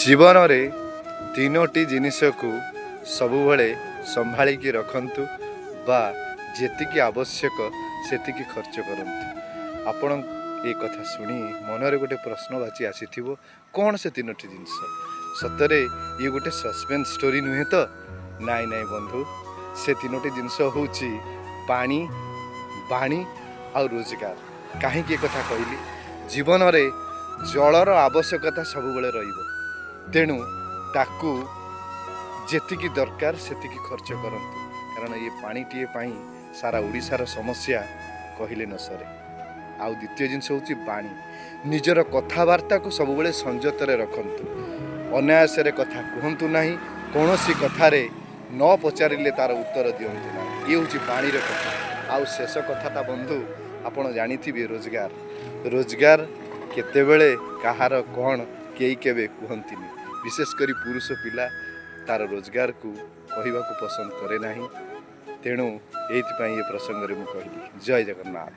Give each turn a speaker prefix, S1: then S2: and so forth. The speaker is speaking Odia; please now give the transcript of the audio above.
S1: ଜୀବନରେ ତିନୋଟି ଜିନିଷକୁ ସବୁବେଳେ ସମ୍ଭାଳିକି ରଖନ୍ତୁ ବା ଯେତିକି ଆବଶ୍ୟକ ସେତିକି ଖର୍ଚ୍ଚ କରନ୍ତୁ। ଆପଣ ଏ କଥା ଶୁଣି ମନରେ ଗୋଟେ ପ୍ରଶ୍ନବାଚୀ ଆସିଥିବ, କ'ଣ ସେ ତିନୋଟି ଜିନିଷ? ସତରେ ଇଏ ଗୋଟେ ସସ୍ପେନ୍ସ ଷ୍ଟୋରି ନୁହେଁ ତ? ନାଇଁ ନାଇଁ ବନ୍ଧୁ, ସେ ତିନୋଟି ଜିନିଷ ହେଉଛି ପାଣି, ବାଣୀ ଆଉ ରୋଜଗାର। କାହିଁକି ଏ କଥା କହିଲି? ଜୀବନରେ ଜଳର ଆବଶ୍ୟକତା ସବୁବେଳେ ରହିବ, ତେଣୁ ତାକୁ ଯେତିକି ଦରକାର ସେତିକି ଖର୍ଚ୍ଚ କରନ୍ତୁ, କାରଣ ଏ ପାଣିଟିଏ ପାଇଁ ସାରା ଓଡ଼ିଶାର ସମସ୍ୟା କହିଲେ ନ ସରେ। ଆଉ ଦ୍ୱିତୀୟ ଜିନିଷ ହେଉଛି ବାଣୀ। ନିଜର କଥାବାର୍ତ୍ତାକୁ ସବୁବେଳେ ସଂଯତରେ ରଖନ୍ତୁ, ଅନାୟାସରେ କଥା କୁହନ୍ତୁ ନାହିଁ, କୌଣସି କଥାରେ ନ ପଚାରିଲେ ତା'ର ଉତ୍ତର ଦିଅନ୍ତୁ ନାହିଁ। ଇଏ ହେଉଛି ବାଣୀର କଥା। ଆଉ ଶେଷ କଥାଟା ବନ୍ଧୁ ଆପଣ ଜାଣିଥିବେ, ରୋଜଗାର। ରୋଜଗାର କେତେବେଳେ କାହାର କ'ଣ କେହି କେବେ କୁହନ୍ତିନି। ବିଶେଷ କରି ପୁରୁଷ ପିଲା ତା'ର ରୋଜଗାରକୁ କହିବାକୁ ପସନ୍ଦ କରେ ନାହିଁ। ତେଣୁ ଏଇଥିପାଇଁ ଏ ପ୍ରସଙ୍ଗରେ ମୁଁ କହିଲି। ଜୟ ଜଗନ୍ନାଥ।